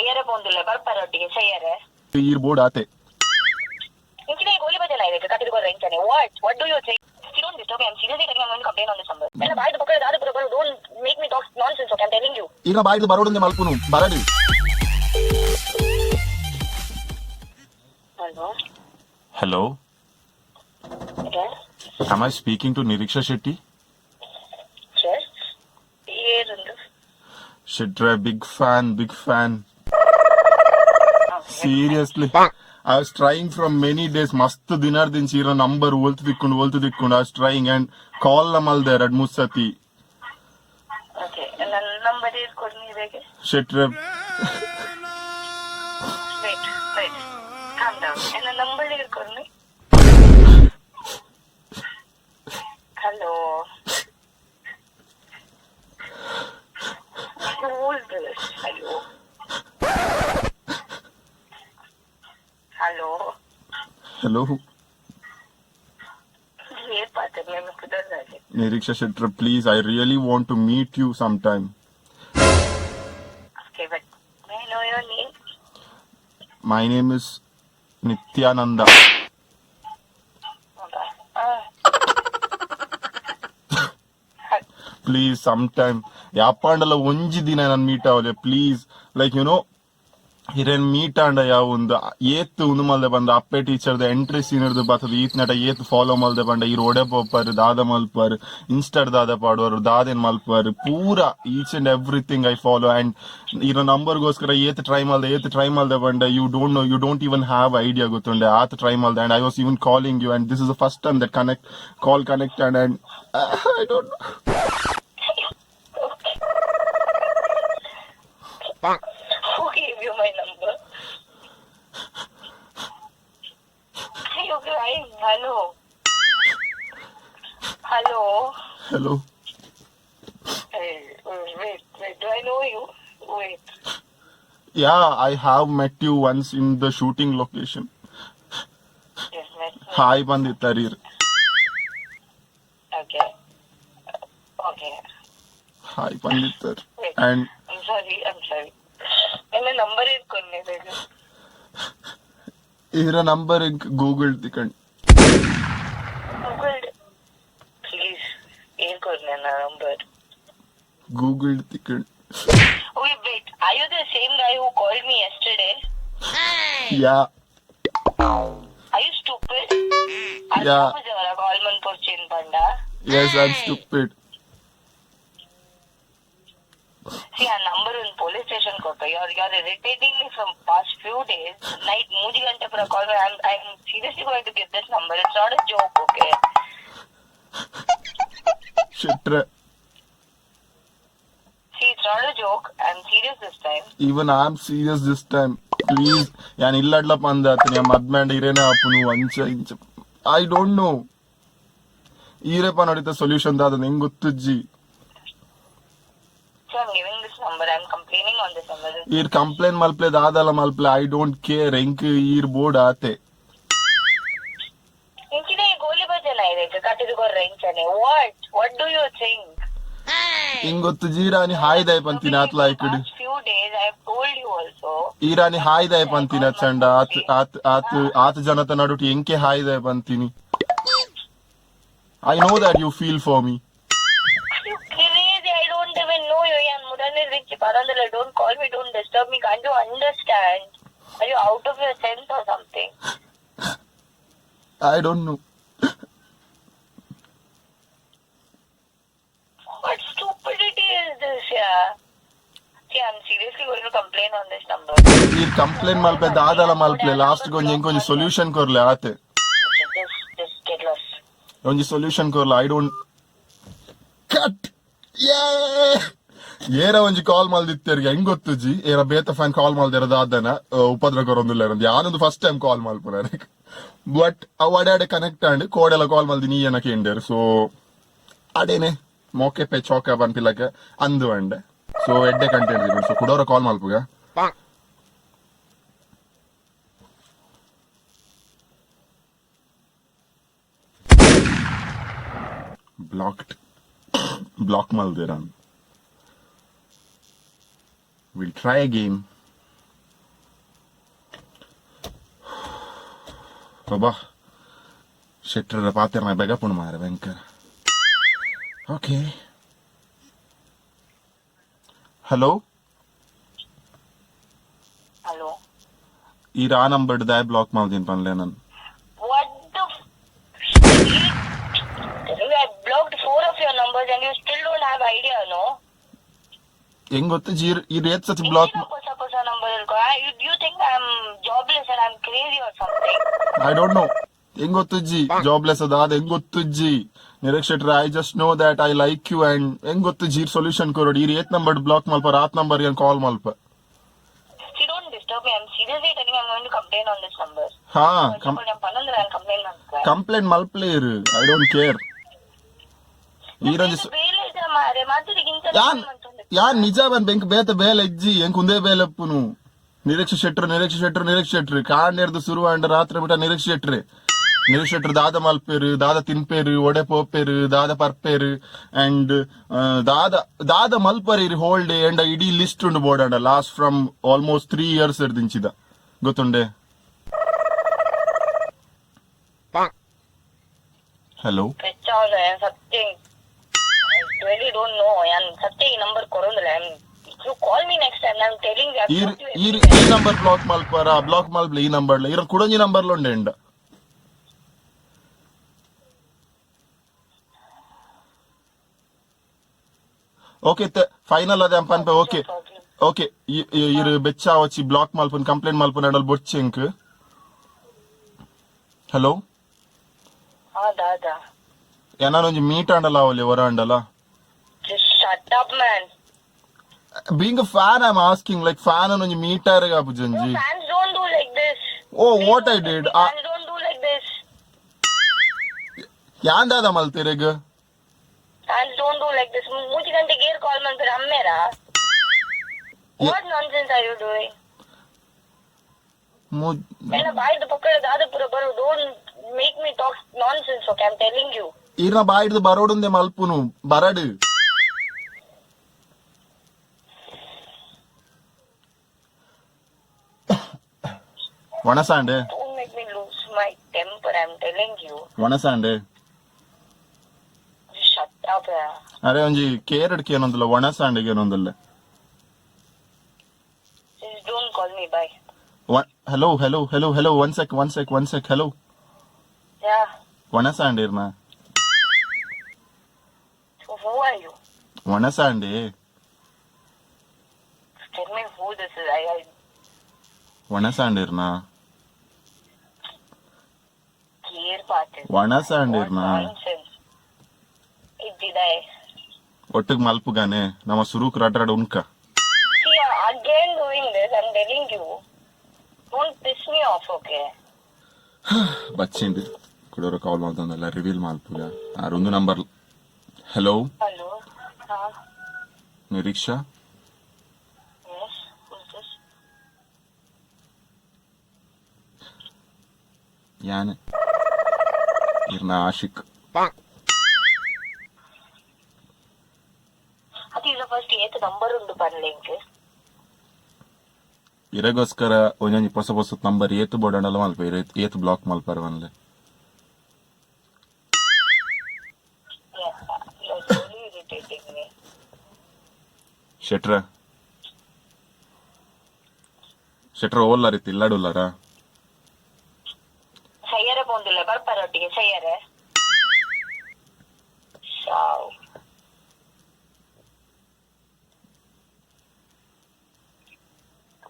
ಸೈಯರೆ ಪೋಂದುಲ್ಲೆ ಬರ್ಪರೊಟ್ಟಿಗೆ ಸೈಯರೆ. ಈರ್ ಬೋರ್ಡ್ ಆತೆ. ಇಂಚಿನ ಗೋಲಿ ಬಜನ ಇದೆ ಕಟ್ಟಿದ ಕೊರ್ರೆ ಇಂಚನೆ. What do you think? See, don't disturb me. I'm seriously telling you, I'm going to complain on this number. ಎಲ್ಲ ಬಾಯ್ದು ಪಕ್ಕದ ದಾದ ಪೂರ ಬರು. Don't make me talk nonsense, okay? I'm telling you. ಈಗ ಬಾಯ್ದು ಬರೋಡಂದೆ ಮಲ್ಪುನು ಬರಡಿ. Hello. Hello. Yes. Am I speaking to Niriksha Shetty? Yes. ಏರುಂದು? ಶೆಟ್ರೆ, big fan, big fan. Seriously, I was trying from many days. ಮಸ್ತ್ ದಿನಾರ್ದಿಂಚಿ ಇರೋ number ಒಲ್ತು ತಿಕ್ಕೊಂಡು ಒಲ್ತು ತಿಕ್ಕೊಂಡು I was trying and call ಮಲ್ದೆ ಎರಡ್ ಮೂರ್ ಸತಿ. ಓಕೆ, ನನ್ನ ನಂಬರ್ ಕೊಡಿ ನೀವೇಗೆ. ಶೆಟ್ರೆ. Wait, wait, calm down. ನನ್ನ ನಂಬರ್ ಕೊಡಿ. Hello, who is this? Hello, hello. Hello. ಏನ್ ಪಾತ್ರ ಕುದರ್ದಾಗೆ? Niriksha ಶೆಟ್ರೆ, please, I really want to meet you some time. Okay, but may I know your name? My name is Nithyananda. Please, some time ಯಾಪಾಂಡಲ ಒಂಜಿ ದಿನ ನಾನು meet ಆವಲೆ, please. Like you know Hiren meet ಆಂಡ ಯಾವ ಒಂದು ಏತ್ ಉಂದು ಮಲ್ದೆ ಬಂದ ಅಪ್ಪೆ ಟೀಚರ್ ಎಂಟ್ರಿ ಸೀನ್ ಇರ್ದು ಬರ್ತದೆ. ಈತ್ ನಟ ಏತ್ ಫಾಲೋ ಮಲ್ದೆ ಬಂಡ ಈರ್ ಒಡೆ ಪೋಪರ್, ದಾದ ಮಲ್ಪರ್, ಇನ್ಸ್ಟಾಡ್ ದಾದ ಪಾಡುವರು, ದಾದೇನ್ ಮಲ್ಪರ್, ಪೂರ each and everything I follow. And ಇರೋ ನಂಬರ್ಗೋಸ್ಕರ ಏತ್ ಟ್ರೈ ಮಲ್ದೆ, ಏತ್ ಟ್ರೈ ಮಲ್ದೆ ಬಂಡ, you don't know, you don't even have idea ಗೊತ್ತುಂಡೆ. ಆತ try ಮಲ್ದೆ and I was even calling you, and this is the first time that connect call connect and I don't know. Who gave you my number? Are you crying? Hello. Hello. Hello. Hey, wait, wait. Do I know you? Wait. Yeah, I have met you once in the shooting location. Yes, met me. Hi ಬಂದಿತ್ತಾರೀರ್. Okay. Okay. Hi ಬಂದಿತ್ತಾರ್. Wait. And I'm sorry. I'm sorry. ನನ್ನ number ಇಟ್ಕೊಂಡೆ. ಇದರ number Google ತಿಕಂಡ್. Google, please ಹೇಳ್ಕೊಡ್ ನನ್ನ number. Google ತಿಕಂಡ್. Wait, wait. Are you the same guy who called me yesterday? Yeah. Are you stupid? Yeah. Call ಮನ್ಪೊರ್ಚಿನ್ panda. Yes, I am stupid. See, ಆ number in police station ಕೊಟ್ಟು. You're irritating me from past few days. Night ಮೂರು ಗಂಟೆ ಪುರ call. I'm seriously going to give this number. It's not a joke, okay? ಶೆಟ್ರೆ. See, it's not a joke. I'm serious this time. Even I am serious this time, please. ಯಾನ್ ಇಲ್ಲಡ್ಲಪ್ಪ ಅಂದ ಆತನ ಮದ್ಮ್ಯಾಂಡ್ ಇರೇನೆ ಅಪ್ಪನು ಅಂಚ ಇಂಚ I don't know. ಈರೇಪ ನಡಿತ solution ದಾದ ಹೆಂಗ್ ಗೊತ್ತುಜ್ಜಿ. So I'm giving this number. I'm complaining on this number. ಈರ್ complaint ಮಲ್ಪ್ಲೆ, ದಾದಲ ಮಲ್ಪ್ಲೆ, I don't care. ಎಂಕ್ ಈರ್ ಬೋರ್ಡ್ ಆತೆ. ಇಂಚಿನ ಗೋಲಿ ಭಜನ ಇದೆ ಕಟ್ಟಿದ ಕೊರ್ರೆ ಇಂಚನೆ. What do you think? ಹಿಂಗ್ ಗೊತ್ತು ಜೀರಾನಿ ಹಾಯ್ ದಾಯ್ ಪಂತಿನ ಆತ್ಲ ಇಕ್ಕಡು. Past few days I have told you also. ಈರಾನಿ hi ದಾಯ್ ಪಂತಿನ ಚಂಡ ಆತ್ ಆತ್ ಆತ್ ಆತ್ ಜನತ ನಡುಟು ಎಂಕೆ ಹಾಯ್ ದಾಯ್ ಪಂತಿನಿ. I know that you feel for me. Are you crazy? I don't even know you. And Mudane Richi Parandala, don't call me, don't disturb me. Can't you understand? Are you out of your sense or something? I don't know. What stupidity is this, yeah? See, I'm seriously going to complain on this number. ಈರ್ complaint ಮಲ್ಪೆ, ದಾದಲ ಮಲ್ಪ್ಲೆ, last ಒಂಜಿ ಎಂಕ್ ಒಂಜಿ solution ಕೊರ್ಲೆ ಆತೆ. Just get lost. ಒಂಜಿ solution ಕೊರ್ಲೆ. I don't cut ಏರ ಒಂಜಿ ಕಾಲ್ ಮಲ್ದಿತ್ತೆರ್ಗೆ ಹೆಂಗ್ ಗೊತ್ತುಜಿ. ಏರ ಬೇತ fan ಕಾಲ್ ಮಲ್ದಿರ ದಾದನ ಉಪದ್ರ ಕೊರೊಂದುಲ್ಲ. ಯಾನೊಂದು first time call ಮಲ್ಪುನ, ಬಟ್ ಅವು ಅಡೆ ಅಡೆ ಕನೆಕ್ಟ್ ಆಂಡ್ ಕೋಡೆಲ್ಲ ಕಾಲ್ ಮಲ್ದಿ ನೀ ಏನಕ್ಕೆ ಎಂಡೇರು. ಸೊ ಅಡೇನೆ ಮೋಕೆ ಪೆ ಚೌಕ ಪನ್ಪಿಲಕ ಅಂದು ಅಂಡೆ. ಸೊ ಎಡ್ಡೆ ಕಂಟೆಂಟ್. ಸೊ ಕುಡೋರ ಕಾಲ್ ಮಲ್ಪುಗ. ಬ್ಲಾಕ್ಡ್, ಬ್ಲಾಕ್ ಮಲ್ದಿರ. Will try again. ಬಾಬಾ ಶೆಟ್ರ ಪಾತೆರ್ನ ಬೆಗಪುಣ್ ಮಾರ ಭಯಂಕರ. Okay, hello. ಹಲೋ. ಈ ಆ ನಂಬರ್ ದಾಯ ಬ್ಲಾಕ್ ಮಾಡ್ದೀನಿ ಪನ್ಲೆ ನಾನು. What the? I blocked four of your numbers and you still don't have idea, no? ಹೆಂಗ್ ಗೊತ್ತು ಜೀರ್ ಈ ರೇತ್ ಸತಿ ಬ್ಲಾಕ್. ಹೊಸ ಹೊಸ number. You think I am jobless and I am crazy or something? I don't know. ಹೆಂಗ್ ಗೊತ್ತುಜ್ಜಿ jobless ಅದ ಅದ್ ಹೆಂಗ್ ಗೊತ್ತುಜ್ಜಿ ನಿರೀಕ್ಷ್ ಶೆಟ್ರ? I just know that I like you and ಹೆಂಗ್ ಗೊತ್ತು ಜೀರ್ ಸೊಲ್ಯೂಷನ್ ಕೊರೋಡು. ಈ ಏತ್ ನಂಬರ್ ಬ್ಲಾಕ್ ಮಲ್ಪ, ಆತ್ ನಂಬರ್ ಕಾಲ್ ಮಲ್ಪ. See, don't disturb me. I'm seriously telling you, I'm going to complain on this number. ಹಾ. ನಾನು ಪನ್ನೊಂದು ನಾನು ಕಂಪ್ಲೇಂಟ್ ಮಾಡ್ತೇನೆ. ಕಂಪ್ಲೇಂಟ್ ಮಲ್ಪ್ಲೇರು, I don't care. ಈರೊಂಜಿ ಬೇಲೆ ಇದೆ ಮಾರೆ ಮಾತಿಗಿಂತ. ಯಾನ್ ಯಾನ್ ನಿಜ ಬಂದ್ ಬೆಂಕ್ ಬೇತ ಬೇಲೆ ಇಜ್ಜಿ ಎಂಕ್ ಉಂದೇ ಬೇಲೆಪ್ಪುನು. ನಿರೀಕ್ಷ ಶೆಟ್ರು, ನಿರೀಕ್ಷ ಶೆಟ್ರು, ನಿರೀಕ್ಷ ಶೆಟ್ರು. ಕಾಂಡೆರ್ದು ಸುರು ಅಂಡ ರಾತ್ರಿ ಬಿಟ್ಟ ನಿರೀಕ್ಷ ಶೆಟ್ರು, ನಿರೀಕ್ಷ ಶೆಟ್ರು. ದಾದ ಮಲ್ಪೇರು, ದಾದ ತಿನ್ಪೇರು, ಒಡೆ ಪೋಪೇರು, ದಾದ ಪರ್ಪೇರು ಅಂಡ್ ದಾದ ದಾದ ಮಲ್ಪರಿ ಹೋಲ್ ಡೇ ಅಂಡ್ ಇಡೀ ಲಿಸ್ಟ್ ಉಂಡು ಬೋರ್ಡ್ ಅಂಡ last from almost 3 years ದಿಂಚಿದ ಗೊತ್ತುಂಡೆ. Hello. ಸತ್ಯ, I really don't know. ನಾನು ಸತ್ಯ ಈ ನಂಬರ್ ಕೊಡೋದಿಲ್ಲ. You call me next time, ನಾನು ಟೆಲಿಂಗ್. ಈ ಈ ಈ ನಂಬರ್ ಬ್ಲಾಕ್ ಮಲ್ಪರ, ಬ್ಲಾಕ್ ಮಲ್ಪ್ಲೆ ಈ ನಂಬರ್. ಇರ ಕುಡೊಂಜಿ ನಂಬರ್ ಉಂಡೆ ಉಂಡ. ಓಕೆ, ಫೈನಲ್ ಅದೇ ಪನ್ಪೆ. ಓಕೆ ಓಕೆ, ಇರು ಬೆಚ್ಚ ವಚ್ಚಿ ಬ್ಲಾಕ್ ಮಲ್ಪನ್, ಕಂಪ್ಲೇಂಟ್ ಮಲ್ಪನ್ ಅಡಲ್ ಬೊಚ್ಚಿ ಎಂಕ್. ಹಲೋ. ಹಾ ದಾದಾ. ಏನಾರ ಒಂಜಿ ಮೀಟ್ ಆಂಡಲ ಅವಲಿ ಹೊರ ಅಂಡಲ. Just shut up, man. Being a fan, I am asking, like, fan ಒಂಜಿ meet ಆರೆಗ ಆಪುಜಂಜಿ. Fans don't do like this. Oh, what I did? Fans don't do like this. ಯಾನ್ ದಾದ ಮಲ್ತಿರೆಗ್? Fans don't do like this. ಮೂಜಿ ಗಂಟೆಗೆ ಏರ್ ಕಾಲ್ ಮಾಡ್ತಾರೆ ಅಮ್ಮೇರಾ? What nonsense are you doing? ಏನ ಬಾಯ್ದು ಪಕ್ಕದ ದಾದ ಪೂರ ಬರು. Don't make me talk nonsense, okay? I am telling you. ಈರ್ನ ಬಾಯಿಡ್ದು ಬರೋಡುಂದೆ ಮಲ್ಪುನು ಬರಡು. ವಣಸಾಂಡೆ. Don't make me lose my temper, I am telling you. ವಣಸಾಂಡೆ. Shut up. ಅರೆ ಒಂಜಿ ಕೇರಡ್ಕೆ ಏನೊಂದಿಲ್ಲ, ಒಣಸಾಂಡಿಗೆ ಏನೊಂದಿಲ್ಲ. Just don't call me, bye. Hello, hello, hello, hello, one sec, one sec, one sec, hello. Yeah. ವಣಸಾಂಡಿರ್ನ. Who are you? ವಣಸಾಂಡಿ. Tell me who this is. I ವಣಸಾಂಡಿರ್ನ. Care ಪಾತೆ. ವಣಸಾಂಡಿರ್ನ. Nonsense ಇದ್ದಿದೆ. ಒಟ್ಟಿಗೆ ಮಲ್ಪುಗಾನೆ ನಮ್ಮ ಸುರುಕ್ ರಡ್ ಉನ್ಕ. See, you're again doing this. I'm telling you. Don't piss me off, okay? ಬಚ್ಚಿಂದು ಕುಡೋರ ಕಾಲ್ ಮಾಡ್ತಂದಲ್ಲ, ರಿವೀಲ್ ಮಲ್ಪುಗ ಆರೊಂದು number. Hello. Hello. Huh? Niriksha. Yes. Who's this? ಯಾನ್ ಇರ್ನ ಆಶಿಕ್. ಅದು ಈಗ ಫಸ್ಟ್ ಏತ್ ನಂಬರ್ ಉಂಡು ಪನ್ಲಿಂಕ್. ಇರಗೋಸ್ಕರ ಒಂಜೊಂಜಿ ಹೊಸ ಹೊಸ ನಂಬರ್ ಏತ್ ಬೋಡಂಡಲ ಮಲ್ಪ, ಇರ ಏತ್ ಬ್ಲಾಕ್ ಮಲ್ಪರ ಒನ್ಲೆ. You're really irritating me. ಶೆಟ್ರ, ಶೆಟ್ರ, ಓಲ್ಲಾರ ಇತ್ತು ಇಲ್ಲಾಡುಲ್ಲಾರ. ಸಯ್ಯರೆ ಪೋಂದಿಲ್ಲ ಬರ್ಪಾರೊಟ್ಟಿಗೆ ಸಯ್ಯರೆ ಸಾವ್.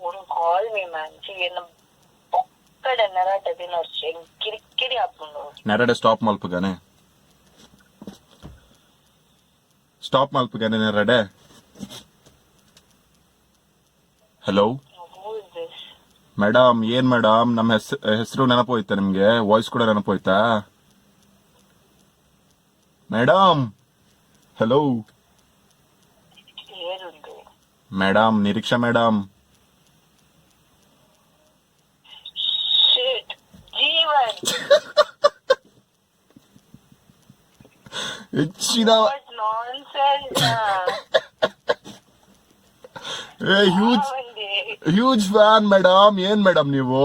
Don't call me, man. See, ಎನ್ನ ಪೊಕ್ಕಡೆ ನರಾಟ ದಿನೊರ್ಚಿ ಕಿರಿಕಿರಿ ಆಪುಂಡು. ನೆರಡೆ ಸ್ಟಾಪ್ ಮಲ್ಪುಗಾನೆ, ಸ್ಟಾಪ್ ಮಲ್ಪುಗಾನೆ ನೆರಡೆ. Hello. Who is this? Madam, ಏನ್ ಮೇಡಮ್, ನಮ್ಮ ಹೆಸರು ನೆನಪೋಯ್ತಾ ನಿಮ್ಗೆ? ವಾಯ್ಸ್ ಕೂಡ ನೆನಪೋಯ್ತಾ ಮೇಡಮ್? ಹಲೋ. ಏರುಂಡು? Madam, Niriksha madam. Shit. Jeevan. ಹೆಚ್ಚಿನ What nonsense. Huge huge fan madam. ಏನ್ ಮೇಡಮ್ ನೀವು?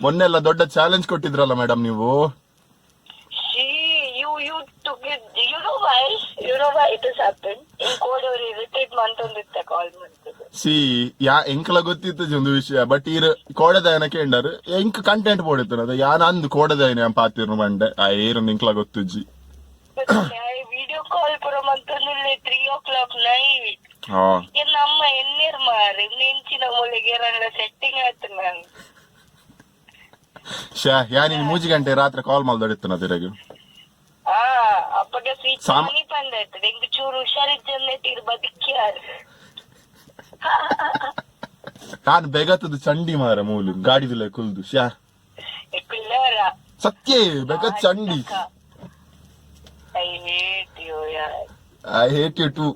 ಮೊನ್ನೆಲ್ಲ ದೊಡ್ಡ ಚಾಲೆಂಜ್ ಕೊಟ್ಟಿದ್ರಲ್ಲ ಮೇಡಮ್ ನೀವು. She, you took it. You know why? You know why it has happened? In code ಅವರು irritate ಮಂತೊಂದಿತ್ತ ಕಾಲ್ ಮಾಡ್ತದೆ. C ಯಾ ಎಂಕಲ ಗೊತ್ತಿತ್ತು ಒಂದು ವಿಷಯ, ಬಟ್ ಈರ್ ಕೋಡೆದಾಯನ ಕೇಂಡರ್ ಎಂಕ್ ಕಂಟೆಂಟ್ ಬೋಡಿತ್ತು. ಅದ ಯಾನ ಅಂದು ಕೋಡೆದಾಯನ ಪಾತಿರ್ನು ಬಂಡೆ ಆ ಏರು ಎಂಕ್ಲ ಗೊತ್ತುಜ್ಜಿ. ವಿಡಿಯೋ ಕಾಲ್ ಪೂರ ಮಂತೊಂದಿಲ್ಲ 3 ಓ ಕ್ಲಾಕ್ ನೈಟ್. ಹಾ. ನಮ್ಮ ಎಣ್ಣೀರ್ ಮಾರಿ ನೆಂಚಿನ ಮೂಲೆಗೆ ಸೆಟ್ಟಿಂಗ್ ಆಯ್ತು ನಾನು. ಶಾ, ಯಾ ನೀನ್ 3 ಗಂಟೆ ರಾತ್ರಿ ಕಾಲ್ ಮಲ್ದಡಿತ್ತು ತಿರಗು. ಆ ಅಪ್ಪಗ ಸ್ವಿಚ್ ಮನಿ ಬಂದಾಯ್ತದೆ. ಎಂಕ್ ಚೂರು ಹುಷಾರಿಜ್ಜಂದೆ ಇರ್ ಬದುಕ್ಯಾರ. ನಾನು ಬೆಗತದ ಚಂಡಿ ಮಾರ ಮೂಲು ಗಾಡಿದಿಲ್ಲ ಕುಲ್ದು ಶ್ಯಾ. ಕುಲ್ಲವರ. ಸತ್ಯ, ಬೆಗತ್ ಚಂಡಿ. I hate you ಯಾರ್. I hate you too.